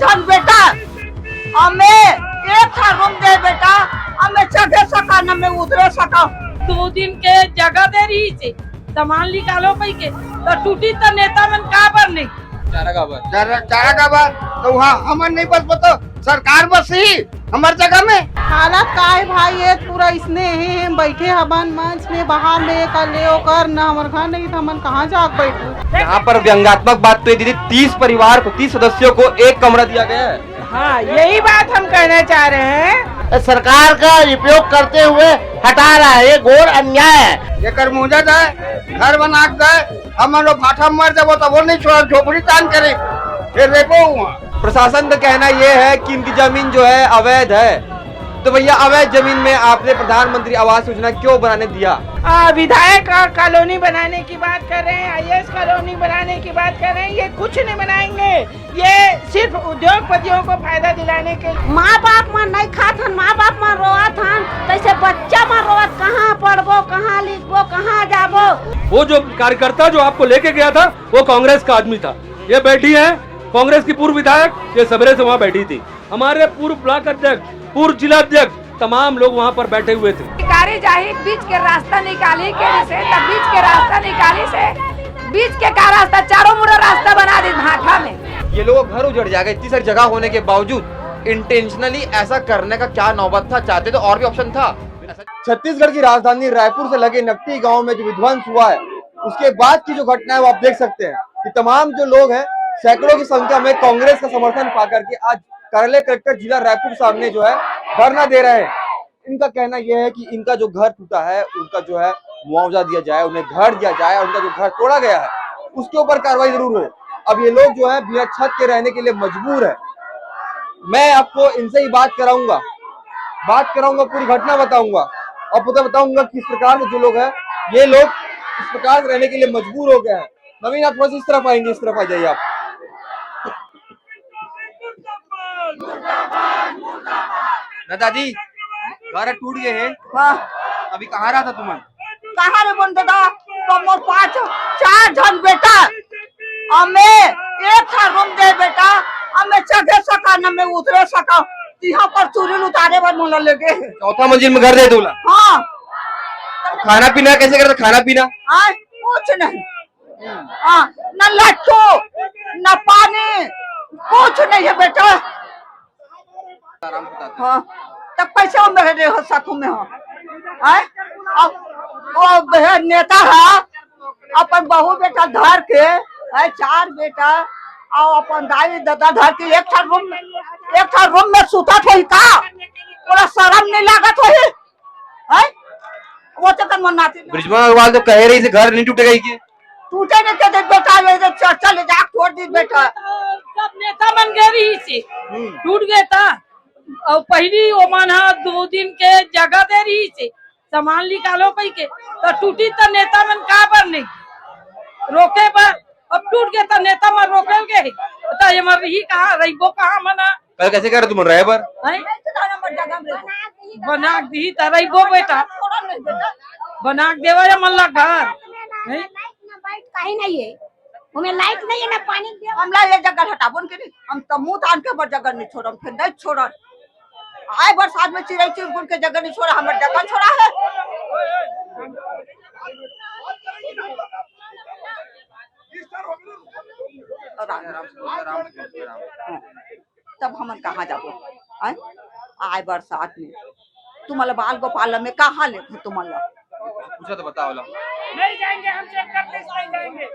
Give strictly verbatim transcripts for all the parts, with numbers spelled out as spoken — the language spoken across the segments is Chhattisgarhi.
धन बेटा, हमें एक ठा रूम दे बेटा, हमें चढ़े सका न मैं उतरे सका। दो दिन के जगह दे रही से, सामान निकालो कही के, तो टूटी तो नेता मन का बर नहीं? चारा का बर। चारा, चारा का बर, तो वहाँ हमन नहीं बस, बस तो सरकार बस ही हमर जगह में। हालत का है भाई, ये पूरा इसने है, हम बैठे हबन मंच में, बाहर ले कर ले ओकर, न हमर घर नहीं तो हमन कहाँ जाके बैठू? यहाँ पर व्यंग्यात्मक बात तो ये दीदी, तीस परिवार को, तीस सदस्यों को एक कमरा दिया गया है। हाँ, यही बात हम कहना चाह रहे हैं। सरकार का उपयोग करते हुए हटा रहा है, ये घोर अन्याय है। एकर मुंह जा जाए, घर बना के जाए, हमन लोग भाठा मर जाबो, तब वो नहीं छोड़ा, झोपड़ी तान करे, फिर रेबो हुआ। प्रशासन का कहना ये है कि इनकी जमीन जो है अवैध है, तो भैया अवैध जमीन में आपने प्रधानमंत्री आवास योजना क्यों बनाने दिया? आ, विधायक आ, कॉलोनी बनाने की बात कर रहे हैं, आईएएस कॉलोनी बनाने की बात कर रहे हैं, ये कुछ नहीं बनाएंगे, ये सिर्फ उद्योगपतियों को फायदा दिलाने के लिए। माँ बाप मन नहीं खात हन, माँ बाप मन रोवत हन, कैसे बच्चा मन रोवत, कहाँ पढ़बो, कहाँ लिखबो, कहाँ जाबो? वो जो कार्यकर्ता जो आपको लेके गया था, वो कांग्रेस का आदमी था। ये बैठी है कांग्रेस की पूर्व विधायक, ये सवेरे से वहाँ बैठी थी। हमारे पूर्व ब्लॉक अध्यक्ष, पूर्व जिला अध्यक्ष, तमाम लोग वहाँ पर बैठे हुए थे। अधिकारी जाही, बीच के रास्ता निकाली के से, तब बीच के रास्ता निकाली से, बीच के का रास्ता, चारों मुड़ा रास्ता बना दी भाठा में। ये लोगों का घर उजड़ जाएगा, इतनी सारी जगह होने के बावजूद इंटेंशनली ऐसा करने का क्या नौबत था? चाहते तो और भी ऑप्शन था। छत्तीसगढ़ की राजधानी रायपुर से लगे नकटी गांव में जो विध्वंस हुआ है, उसके बाद की जो घटना है, वो आप देख सकते हैं कि तमाम जो लोग हैं, सैकड़ों की संख्या में कांग्रेस का समर्थन पा करके आज कार्यालय कलेक्टर जिला रायपुर सामने जो है, धरना दे रहे हैं। इनका कहना यह है कि इनका जो घर टूटा है, उनका जो है मुआवजा दिया जाए, उन्हें घर दिया जाए, उनका जो घर तोड़ा गया है, उसके ऊपर कार्रवाई जरूर हो। अब ये लोग जो है बिना छत के रहने के लिए मजबूर है। मैं आपको इनसे ही बात कराऊंगा, बात कराऊंगा, पूरी घटना बताऊंगा, और पता बताऊंगा किस प्रकार से जो लोग हैं, ये लोग इस प्रकार से रहने के लिए मजबूर हो गए हैं। नवीन, आप थोड़ा सा इस तरफ आएंगे, इस तरफ आ जाइए आप। ना दादी, घर टूट गए हैं। हाँ। अभी कहाँ रहा था तुमन? कहाँ रे बन दादा, तो मोर पाँच, चार झन बेटा, हमें एक ठा रूम दे बेटा, हमें चढ़े सका न मैं उतरे सका, यहाँ पर चूरिल उतारे बर मोला लेगे हे। चौथा मंजिल में घर दे तोला? हाँ। खाना पीना कैसे करता, खाना पीना? हाँ, कुछ नहीं। हाँ, न लट्टू, न पानी, कुछ नहीं है बेटा। हाँ, तब कैसे हम रह रहे हो साथों में हो? हैं? अब वो बे-, नेता है, अपन बहू बेटा धर के, है चार बेटा, और अपन दाई दादा धर के एक ठा रूम में, एक ठा रूम में सुतत होही का? पूरा शर्म नहीं लागत होही? हैं? वो तो कन मनाते नहीं। बृजमोहन अग्रवाल तो कहे रही से घर नहीं टूटेगा ही के? टूटे नहीं के दे बेटा, ये जो चर्चा ले जा, छोड़ दी बेटा। सब नेता मन गए रही से, हम्म। टूट गए था। और पहली ओमन हा दो दिन के जगह दे रही से, सामान निकालो कही के, तो टूटी तो नेता मन का बर नहीं रोके बर? अब टूट गए तो नेता मन रोकल गए, तो ये मन रही कहाँ, रहिबो कहाँ मना? कल कैसे कर तुम रहे बर? हैं? बना दी तो रहिबो बेटा, बना के देवा या मन ला घर, हैं? कहीं नहीं है, हमें लाइट नहीं है ना पानी दे। हमला ये जगह हटाबो न करी, हम तो मुंह तान के बर जगह नहीं छोड़म, फिर नहीं छोड़न। आए बरसात में चिड़ै चुरगुन के जगह नहीं छोड़ा, हमर जगह छोड़ा है। राम, राम, राम, राम। तब हमन कहाँ जाबो? आए, आए बरसात में तुमला बाल गोपाल में कहाँ ले तुमला? पूछा तो बताओ ला। नहीं जाएंगे, हम चेक करते नहीं जाएंगे।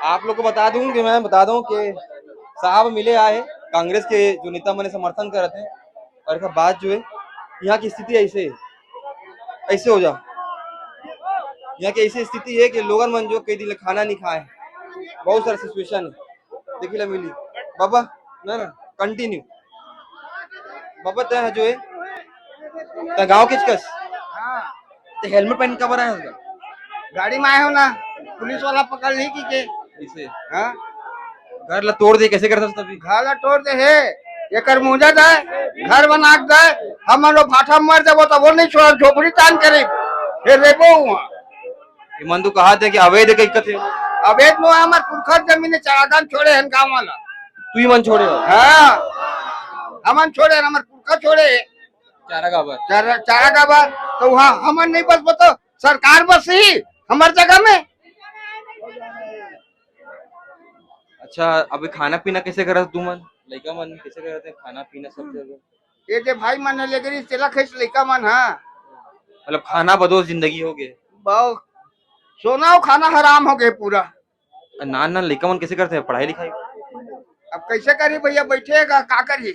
आप लोग को बता दूं कि मैं बता दूं कि साहब मिले आए, कांग्रेस के जो नेता मने समर्थन करत हैं, और एक बात जो है, यहाँ की स्थिति ऐसे है, ऐसे हो जा, यहाँ की ऐसी स्थिति है कि लोगन मन जो कई दिन ले खाना नहीं खाए, बहुत सारा सिचुएशन है, देखी ला मिली। बाबा, ना, ना, कंटिन्यू। बाबा, तै जो है, तै गाँव के कस? हाँ। ते हेलमेट पहन काबर आए हो? गाड़ी में आए हो ना, पुलिस वाला पकड़ ली कि के? इसे? हाँ। घर ला तोड़ दे, कैसे करता तभी? घर ला तोड़ दे हे, एकर मुंह जा जाए, घर बना के जाए, हमन लोग भाठा मर जाबो, तब वो नहीं छोड़ा, झोपड़ी तान करे, फिर रेबो हुआ। ये मन तो कहा थे कि अवैध कहीं कथे। अवैध में हमार पुरखा जमीन है, चारादान छोड़े हैं गाँव वाला। तुही मन छोड़े हो? हाँ, हमन छोड़े, हमर पुरखा छोड़े। चारा काबर? चारा, चारा काबर? तो वहाँ हमन नहीं बस, बतो सरकार बस ही हमर जगह में। अच्छा, अभी खाना पीना कैसे करत तुमन? लइका मन कैसे करत हे खाना पीना सब? ये जे भाई मन लेके रही, तेला खाइस लइका मन, हाँ। मतलब खाना बदोस जिंदगी हो गए। बहु-, सोना अउ खाना हराम हो गए पूरा। नान नान लइका मन कैसे करते हैं पढ़ाई लिखाई? अब कैसे करी भैया, बैठे का, का करी?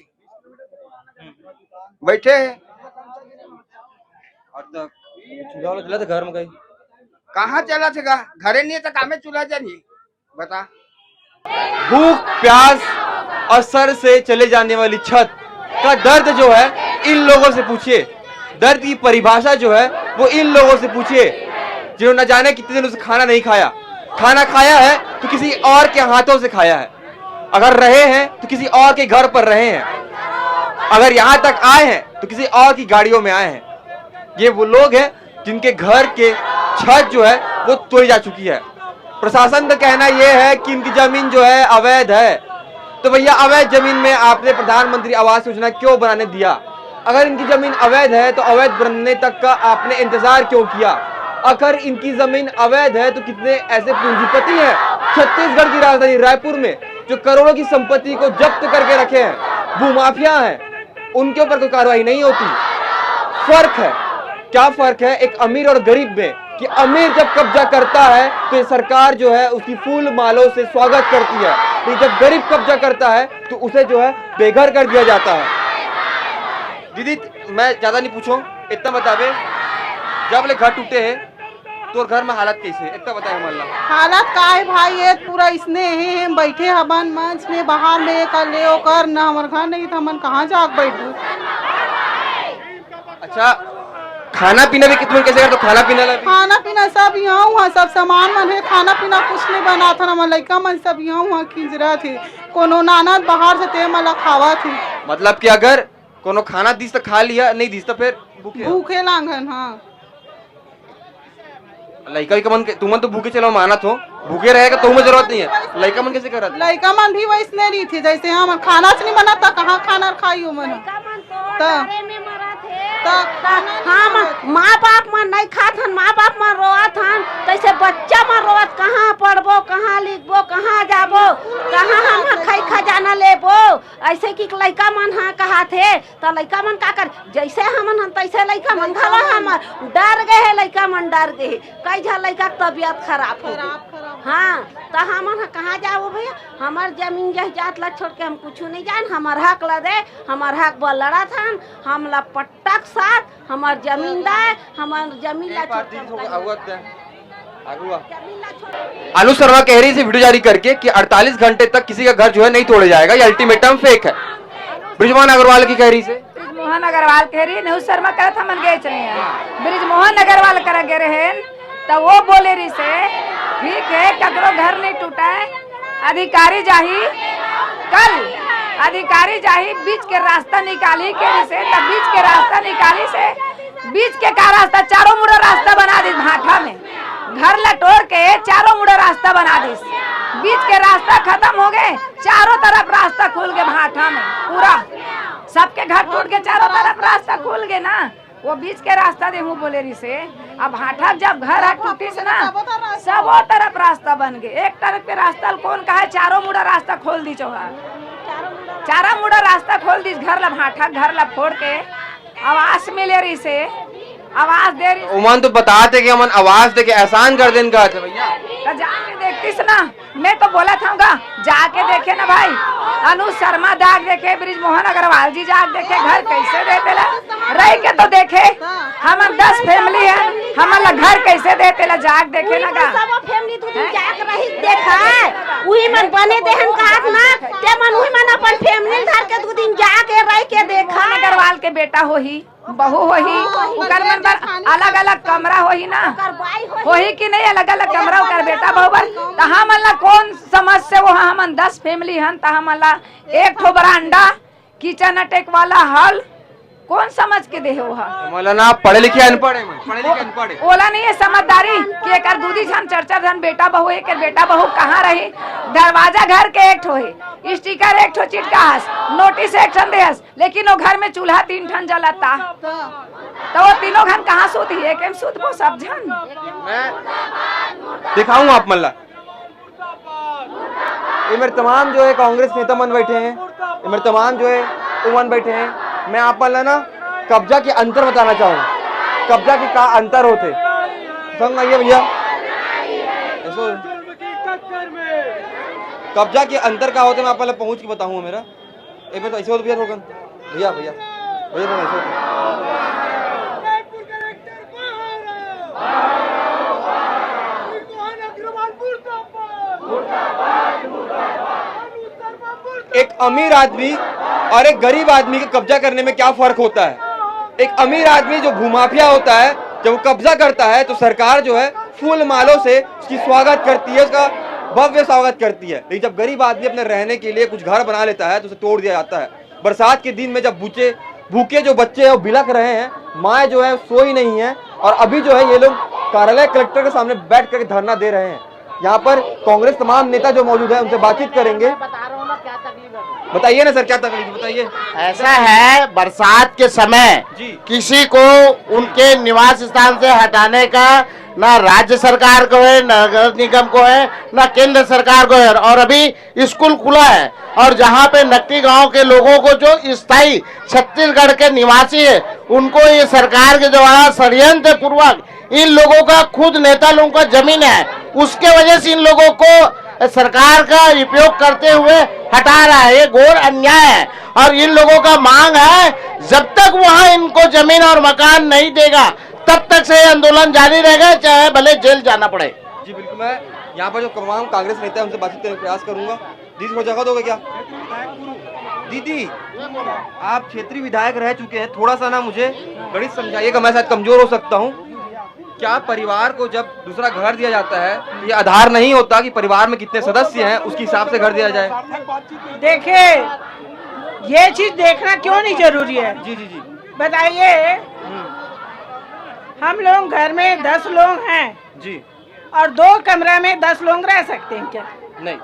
बैठे हैं। और तो चूल्हा वाला चला था घर में कहीं? कहाँ चला था? घरे नहीं है तो कामे चूल्हा जानी? बता। भूख प्यास और सर से चले जाने वाली छत का दर्द जो है, इन लोगों से पूछिए। दर्द की परिभाषा जो है, वो इन लोगों से पूछिए, जिन्होंने न जाने कितने दिनों से खाना नहीं खाया। खाना खाया है तो किसी और के हाथों से खाया है। अगर रहे हैं तो किसी और के घर पर रहे हैं। अगर यहाँ तक आए हैं तो किसी और की गाड़ियों में आए हैं। ये वो लोग हैं जिनके घर के छत जो है, वो तोड़ी जा चुकी है। प्रशासन का कहना यह है कि इनकी जमीन जो है, अवैध है। तो भैया, अवैध जमीन में आपने प्रधानमंत्री आवास योजना क्यों बनाने दिया? अगर इनकी जमीन अवैध है तो अवैध बनने तक का आपने इंतजार क्यों किया? अगर इनकी जमीन अवैध है तो कितने ऐसे पूंजीपति हैं छत्तीसगढ़ की राजधानी रायपुर में जो करोड़ों की संपत्ति को जब्त करके रखे हैं, भूमाफिया हैं, उनके ऊपर कोई कार्रवाई नहीं होती? फर्क है, क्या फर्क है एक अमीर और गरीब में, कि अमीर जब कब्जा करता है तो ये सरकार जो है उसकी फूल मालों से स्वागत करती है, लेकिन जब गरीब कब्जा करता है तो उसे जो है बेघर कर दिया जाता है। दीदी, मैं ज्यादा नहीं पूछूं, इतना बतावे, जब ले घर टूटे हैं, तोर घर में हालत कैसे है? इतना बताए हमन ला। हालत का है भाई, ये पूरा इसने हे, हम बैठे हबन मंच में, बाहर में, कर ले ओकर, न हमर घर नहीं तो हमन कहाँ जाके बैठू? अच्छा, खाना पीना भी कितना कैसे कर, तो खाना पीना ला भी? खाना पीना सब यहाँ हुआ, सब सामान मन है, खाना पीना कुछ नहीं बनात हन, हमर लइका मन सब यहाँ हुआ खिंजरत हे, कोनो नानत बाहर से ते मन ला खावत हे। मतलब कि अगर कोनो खाना दिस त खा लिया, नहीं दिस त फिर भूखे? भूखे लांघन, हाँ। लइका, लइका मन के, तुमन तो भूखे चलो मानत हो, भूखे रहेगा तो में जरूरत नहीं है, लइका मन कैसे करत? लइका मन भी वैसने रहिथे, जैसे हम खाना च नहीं बनत, त कहाँ खाना खाई ओमन? लइका मन तो त डरे में मरत हे। त त खाना नहीं हम बनत। माँ बाप मन नहीं खात हन, माँ बाप मन रोवत हन, तैसे बच्चा मन रोवत, कहाँ पढ़बो, कहाँ लिखबो, कहाँ जाबो, कहाँ हम खाई खजाना लेबो? ऐसे कि लइका मन हा कहाथे, त लइका मन का कर, जैसे हमन हन, तैसे लइका मन घलो हमर डर गए हे, लइका मन डर गए हे। कई झन लइका के तबियत खराब हो गए। खराब, खराब। हाँ, त हमन ह कहाँ जाबो भैया? हमर जमीन जायदाद ला छोड़ के हम कुछु नहीं जान, हमर हक ला दे, हमर हक बर लड़त हन, हमला पट्टा के साथ हमर जमीन दे, हमर जमीन ला एक बार छोड़ के दिन हम हो कहीं आवत नहीं है। आगू आ। अनु शर्मा कह रही थी वीडियो जारी करके कि अड़तालीस घंटे तक किसी का घर जो है नहीं तोड़े जाएगा, ये अल्टीमेटम फेक है। बृजमोहन अग्रवाल की कह रही से। बृजमोहन अग्रवाल कह रही, नेहू शर्मा करत हमन गए रहे हैं। बृजमोहन अग्रवाल करा गए रहे, तो वो बोले रही से, ठीक है, ककरो घर नहीं टूटा है, अधिकारी जाही कल, अधिकारी जाही बीच के रास्ता निकाली के रही से, तब बीच के रास्ता निकाली से, बीच के का रास्ता, चारों मुड़ा रास्ता बना दी भाठा में। घर ला टोर के चारों मुड़ा रास्ता बना दिस। बीच के रास्ता खत्म हो गए, चारों तरफ रास्ता खुल गए भाठा में पूरा। सबके घर टूट के चारों तरफ रास्ता खुल गए ना, वो बीच के रास्ता देहूं बोले रही से। अब भाठा जब घर ह टूटिस ना, सबो तरफ रास्ता बन गए। एक तरफ के रास्ता ल कौन कहा, चारों मुड़ा रास्ता खोल दी चौहा, चारों मुड़ा रास्ता खोल दी घर ला, भाठा घर ला फोड़ के आवास मिले रही से, आवास दे रही। ओमन तो बताते कि हमन आवास दे के एहसान कर देन, कहते भैया। तो जाके देखतीस ना, मैं तो बोला था गा, जाके देखे ना भाई, अनु शर्मा जाके देखे, बृजमोहन अग्रवाल जी जाके देखे, घर कैसे दे तेला, रह के तो देखे, हमन दस फैमिली है, हमन ला घर कैसे दे तेला जाके देखे ना गा। सब फैमिली दू दिन जाके रही देखा, उही मन बने देहन कहत ना, ते मन उही मन अपन फैमिली धर के दू दिन जाके रह के देखा। अग्रवाल के बेटा होही, बहू होही, ओकर मन बर अलग-अलग कमरा होही ना? होही कि नहीं अलग-अलग कमरा ओकर बेटा बहू बर? त हमन ला कौन समस्या वो? हमन दस फैमिली हन, त हमन ला एक ठो बरांडा, किचन अटैक वाला हॉल, कौन समझ के दे हे ओहा? मौलाना, आप पढ़े लिखे अनपढ़ है, पढ़े लिखे अनपढ़ है। ओला नहीं है समझदारी कि एकर दू दी झन, चार चार झन बेटा बहू है, एकर बेटा बहू कहाँ रही? दरवाजा घर के एक ठो है, स्टिकर एक ठो चिटका हस, नोटिस एक ठन दे हस, लेकिन वो घर में चूल्हा तीन ठन जलता, तो वो तीनों घन कहाँ सूत ही? एक में सूत वो सब झन। मैं दिखाऊं आप मन ला, ये मेरे तमाम जो है कांग्रेस नेता मन बैठे हैं, ये मेरे तमाम जो है उमन बैठे हैं। मैं आप मन ला ना कब्जा के अंतर बताना चाहूँ, कब्जा के का अंतर होते। संग आइए भैया, ऐसो कब्जा के अंतर का होते, मैं आप मन ला पहुँच के बताऊँ मेरा। एक बार तो ऐसे हो तो भैया थोड़ा, भैया, भैया, भैया थोड़ा ऐसे हो। एक अमीर आदमी और एक गरीब आदमी के कब्जा करने में क्या फर्क होता है? एक अमीर आदमी जो भूमाफिया होता है, जब वो कब्जा करता है तो सरकार जो है फूल मालों से उसकी स्वागत करती है, उसका भव्य स्वागत करती है। लेकिन जब गरीब आदमी अपने रहने के लिए कुछ घर बना लेता है तो उसे तोड़ दिया जाता है। बरसात के दिन में जब बूचे भूखे जो बच्चे हैं वो बिलख रहे हैं, माएँ जो है सो ही नहीं है, और अभी जो है ये लोग कार्यालय कलेक्टर के सामने बैठ करके धरना दे रहे हैं। यहाँ पर कांग्रेस तमाम नेता जो मौजूद है उनसे बातचीत करेंगे। बताइए ना सर, क्या तकलीफ है, बताइए। ऐसा है, बरसात के समय जी। किसी को उनके निवास स्थान से हटाने का ना राज्य सरकार को है, नगर निगम को है, ना केंद्र सरकार को है। और अभी स्कूल खुला है और जहाँ पे नकटी गांव के लोगों को, जो स्थायी छत्तीसगढ़ के निवासी है, उनको ये सरकार के द्वारा षड्यंत्र पूर्वक इन लोगों का, खुद नेता लोगों का जमीन है, उसके वजह से इन लोगों को सरकार का उपयोग करते हुए हटा रहा है। ये घोर अन्याय है और इन लोगों का मांग है, जब तक वहां इनको जमीन और मकान नहीं देगा, तब तक से ये आंदोलन जारी रहेगा, चाहे भले जेल जाना पड़े। जी बिल्कुल, मैं यहाँ पर जो तमाम कांग्रेस नेता हैं उनसे बातचीत करने का प्रयास करूंगा। दीदी, थोड़ा जगह दोगे क्या? दीदी, आप क्षेत्रीय विधायक रह चुके हैं, थोड़ा सा ना मुझे गणित समझाइएगा, मैं शायद कमजोर हो सकता हूँ। क्या परिवार को जब दूसरा घर दिया जाता है, ये आधार नहीं होता कि परिवार में कितने सदस्य हैं, उसके हिसाब से घर दिया जाए? देखिए, ये चीज देखना क्यों नहीं जरूरी है? जी जी जी। बताइए, हम्म। हम लोग घर में दस लोग हैं जी। और दो कमरा में दस लोग रह सकते हैं क्या? नहीं।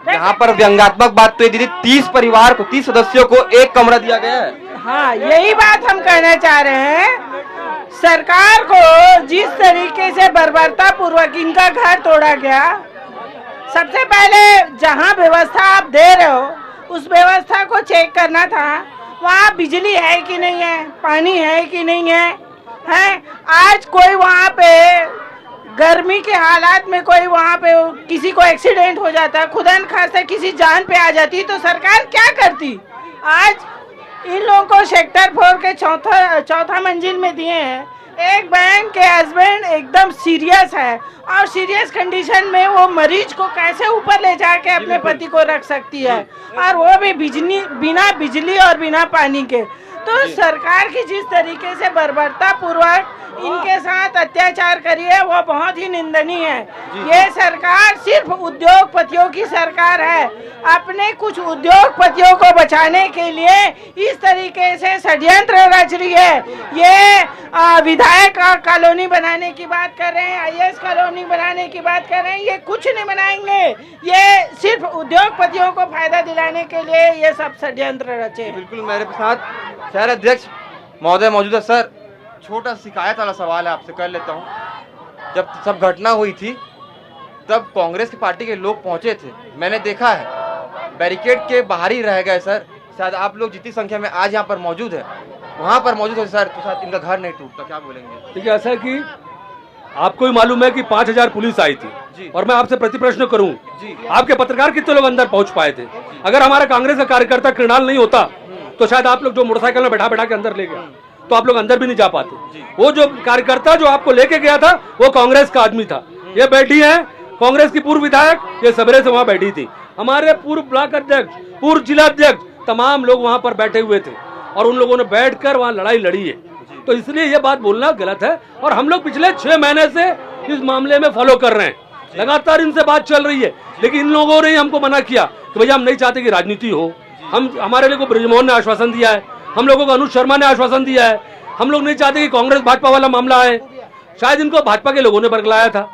रह यहाँ पर सकते हैं। व्यंग्यात्मक बात तो ये दीदी, तीस परिवार को, तीस सदस्यों को एक कमरा दिया गया है। हाँ, यही बात हम कहना चाह रहे हैं। सरकार को जिस तरीके से बर्बरता पूर्वक इनका घर तोड़ा गया, सबसे पहले जहाँ व्यवस्था आप दे रहे हो, उस व्यवस्था को चेक करना था। वहाँ बिजली है कि नहीं है, पानी है कि नहीं है, हैं? आज कोई वहाँ पे गर्मी के हालात में कोई वहाँ पे किसी को एक्सीडेंट हो जाता है, खुदा न खास्ता किसी जान पे आ जाती, तो सरकार क्या करती? आज इन लोगों को सेक्टर फोर के चौथा, चौथा मंजिल में दिए हैं। एक बहन के हस्बैंड एकदम सीरियस है और सीरियस कंडीशन में वो मरीज को कैसे ऊपर ले जाके अपने पति को रख सकती है, और वो भी बिजली, बिना बिजली और बिना पानी के। तो सरकार की जिस तरीके से बर्बरता पूर्वक इनके साथ अत्याचार करी है, वो बहुत ही निंदनीय है। ये सरकार सिर्फ उद्योगपतियों की सरकार है। अपने कुछ उद्योगपतियों को बचाने के लिए इस तरीके से षड्यंत्र रच रही है। ये, आ, विधायक, आ, कॉलोनी बनाने की बात कर रहे हैं, आईएएस कॉलोनी बनाने की बात कर रहे हैं, ये कुछ नहीं बनाएंगे। ये सिर्फ उद्योगपतियों को फायदा दिलाने के लिए ये सब षड्यंत्र रचे हैं। बिल्कुल, मेरे साथ शहर अध्यक्ष महोदय मौजूद है। सर, छोटा शिकायत वाला सवाल है, आपसे कर लेता हूँ। जब सब घटना हुई थी, तब कांग्रेस की पार्टी के लोग पहुँचे थे, मैंने देखा है, बैरिकेड के बाहर ही रह गए। सर, शायद आप लोग जितनी संख्या में आज यहाँ पर मौजूद है, वहाँ पर मौजूद हो सर, तो शायद इनका घर नहीं टूटता। क्या बोलेंगे? देखिए, ऐसा है कि आपको भी मालूम है कि पाँच हज़ार पुलिस आई थी जी। और मैं आपसे प्रति प्रश्न करूं, जी। आपके पत्रकार कितने लोग अंदर पहुंच पाए थे? अगर हमारा कांग्रेस का कार्यकर्ता कृणाल नहीं होता, तो शायद आप लोग जो मोटरसाइकिल में बैठा बैठा के अंदर ले गए, तो आप लोग अंदर भी नहीं जा पाते। जी। वो जो कार्यकर्ता जो आपको लेके गया था, वो कांग्रेस का आदमी था। ये बैठी है कांग्रेस की पूर्व विधायक, ये सवेरे से वहां बैठी थी। हमारे पूर्व ब्लॉक अध्यक्ष, पूर्व जिला अध्यक्ष, तमाम लोग वहां पर बैठे हुए थे और उन लोगों ने बैठकर वहां लड़ाई लड़ी है। तो इसलिए ये बात बोलना गलत है। और हम लोग पिछले छह महीने से इस मामले में फॉलो कर रहे हैं, लगातार इनसे बात चल रही है, लेकिन इन लोगों ने ही हमको मना किया कि भैया, हम नहीं चाहते कि राजनीति हो। हम, हमारे लिए को बृजमोहन ने आश्वासन दिया है, हम लोगों को अनुज शर्मा ने आश्वासन दिया है। हम लोग नहीं चाहते कि कांग्रेस भाजपा वाला मामला आए। शायद इनको भाजपा के लोगों ने बरगलाया था।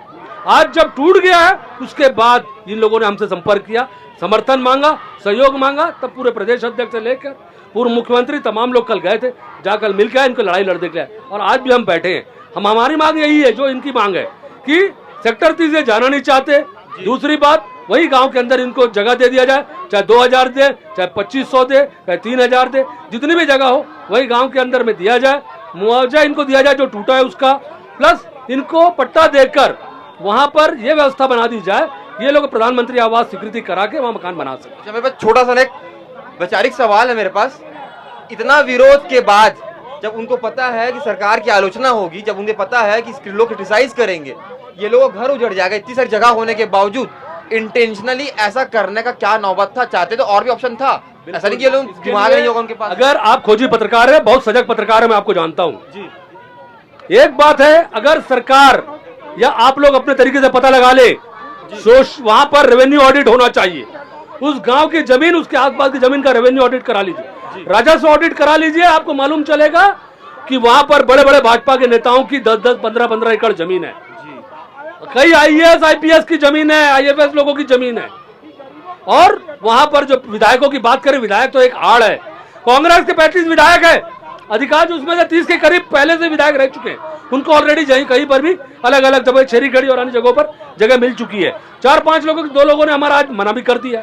आज जब टूट गया है, उसके बाद इन लोगों ने हमसे संपर्क किया, समर्थन मांगा, सहयोग मांगा। तब पूरे प्रदेश अध्यक्ष से लेकर पूर्व मुख्यमंत्री, तमाम लोग कल गए थे, जाकर मिल के आए, इनको लड़ाई लड़ने के लिए। और आज भी हम बैठे हैं। हम, हमारी मांग यही है जो इनकी मांग है कि सेक्टर तीस ये जाना नहीं चाहते। दूसरी बात, वही गांव के अंदर इनको जगह दे दिया जाए, चाहे दो हज़ार दे, चाहे पच्चीस सौ दे, चाहे तीन हज़ार दे, जितनी भी जगह हो, वही गांव के अंदर में दिया जाए, मुआवजा इनको दिया जाए जो टूटा है उसका, प्लस इनको पट्टा देकर वहां पर यह व्यवस्था बना दी जाए, ये लोग प्रधानमंत्री आवास स्वीकृति करा के वहां मकान बना सके। अच्छा, मेरे पास छोटा सा ना एक वैचारिक सवाल है मेरे पास। इतना विरोध के बाद जब उनको पता है कि सरकार की आलोचना होगी, जब उन्हें पता है कि लोग क्रिटिसाइज करेंगे, ये लोगों का घर उजड़ जाएगा, इतनी सारी जगह होने के बावजूद इंटेंशनली ऐसा करने का क्या नौबत था? चाहते तो और भी ऑप्शन था, ऐसा नहीं कि ये लोग, दिमाग नहीं होगा उनके पास। अगर आप खोजी पत्रकार हैं, बहुत सजग पत्रकार हैं, मैं आपको जानता हूँ। जी। एक बात है, अगर सरकार या आप लोग अपने तरीके से पता लगा ले, सोच, वहां पर रेवेन्यू ऑडिट होना चाहिए। उस गांव की जमीन, उसके आसपास की जमीन का रेवेन्यू ऑडिट करा लीजिए, राजस्व ऑडिट करा लीजिए, आपको मालूम चलेगा कि वहां पर बड़े बड़े भाजपा के नेताओं की दस दस, पन्द्रह पन्द्रह एकड़ जमीन है। कई आईएएस आईपीएस की जमीन है, आईएफएस लोगों की जमीन है। और वहां पर जो विधायकों की बात करें, विधायक तो एक आड़ है। कांग्रेस के पैंतीस विधायक है, अधिकांश उसमें से तीस के करीब पहले से विधायक रह चुके हैं। उनको ऑलरेडी कहीं पर भी अलग अलग जगह, छेरीगढ़ी और अन्य जगहों पर जगह मिल चुकी है। चार पांच लोगों, दो लोगों ने हमारा आज मना भी कर दिया।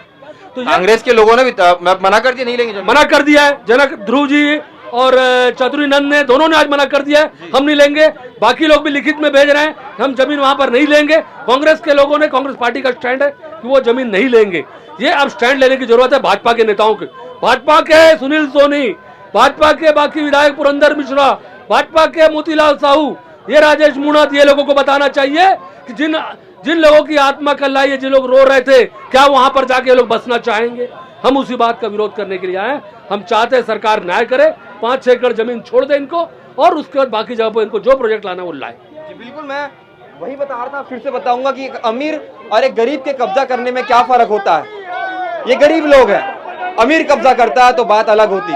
तो कांग्रेस के लोगों ने भी मना कर दिया, नहीं लेंगे जमीन। मना कर दिया है। जनक ध्रुव जी और चातुरी नंद ने, दोनों ने आज मना कर दिया है, हम नहीं लेंगे। बाकी लोग भी लिखित में भेज रहे हैं, हम जमीन वहां पर नहीं लेंगे। कांग्रेस के लोगों ने, कांग्रेस पार्टी का स्टैंड है कि वो जमीन नहीं लेंगे। ये अब स्टैंड लेने की जरूरत है भाजपा के नेताओं की, भाजपा के सुनील सोनी, भाजपा के बाकी विधायक पुरंदर मिश्रा, भाजपा के मोतीलाल साहू, ये राजेश मूणत, ये लोगों को बताना चाहिए कि जिन जिन लोगों की आत्मा कल्लाई है, जिन लोग रो रहे थे, क्या वहां पर जाके ये लोग बसना चाहेंगे? हम उसी बात का विरोध करने के लिए आए हैं। हम चाहते हैं सरकार न्याय करे, पांच छह एकड़ जमीन छोड़ दे इनको और उसके बाद बाकी जगह पर इनको जो प्रोजेक्ट लाना है वो लाए। जी बिल्कुल, मैं वही बता रहा था, फिर से बताऊंगा कि एक अमीर और एक गरीब के कब्जा करने में क्या फर्क होता है। ये गरीब लोग हैं, अमीर कब्जा करता है तो बात अलग होती।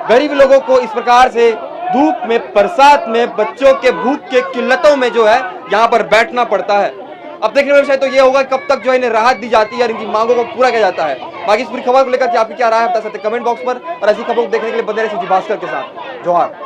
गरीब लोगों को इस प्रकार से धूप में, बरसात में, बच्चों के भूख के किल्लतों में जो है यहाँ पर बैठना पड़ता है। अब देखने में शायद तो ये होगा कब तक जो है इन्हें राहत दी जाती है और इनकी मांगों को पूरा किया जाता है। बाकी इस पूरी खबर को लेकर कि आपकी क्या राय है, बता सकते हैं कमेंट बॉक्स पर। और ऐसी खबरों को देखने के लिए बने रहे भास्कर के साथ। जोहार।